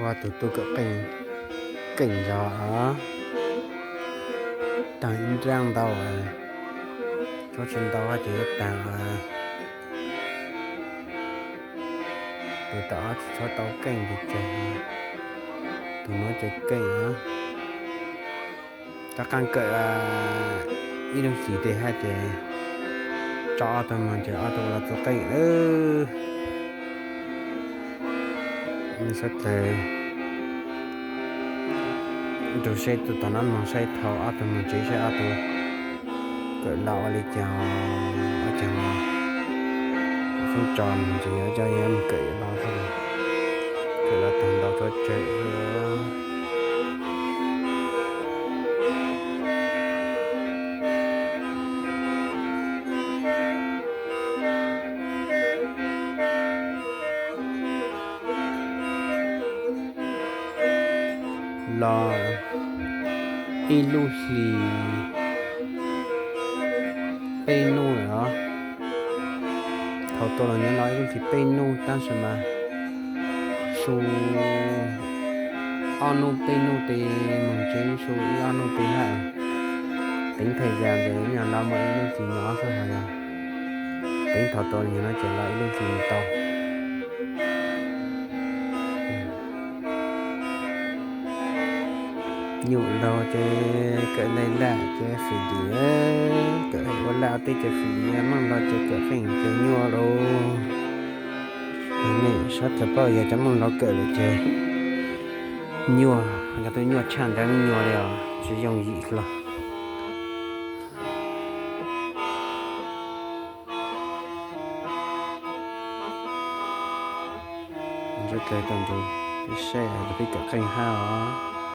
Ua tus tub kawm qeej, qeej zog os, taag ib nraab ntau, tshuav tsis ntau hab ces yuav taag. Tus tom tsis txhob tau keej pes tsawg, tus nuav ces keej os. Rov qaab kawm ib lub xim tes hab ces tso ob tug moog ces ob tug ua los txug qeej lawm. Sawv dlawg nrug saib tus tom no moog saib thaum ob tug moog tsev saib ob tug kawm los ua le caag, ua caag los xub tso moog ces yuav coj moog kawm los, kawm los taag ntau tshuav tsawg. Los ib lub hlis peb nub lawm os. Thaum tuaj los nyob no ib lub hlis peb nub tab sis mas su ob nub peb nub tes moog tsev, su ib ob nub tes hab. Teev thaij zag tes nyuam no muaj ib lub hlis nyob xwb hos yog teev thaum tuaj los nyob no ces los ib lub hlis tau. Nyuaj lug ces kawm laj laj ces fim dim, kawm ua laj ua teb ces fim dim, meej lug ces kawm qeej ces nyuaj lug. Nej sawv dlawg paub yog cov meej lug kawm lawm ces nyuaj, yog tub nyuaj tshaj ntawd nyuaj li os, tsis yooj yim hlo. Sawv dlawg tau nrug peb saib peb kawm qeej hab os.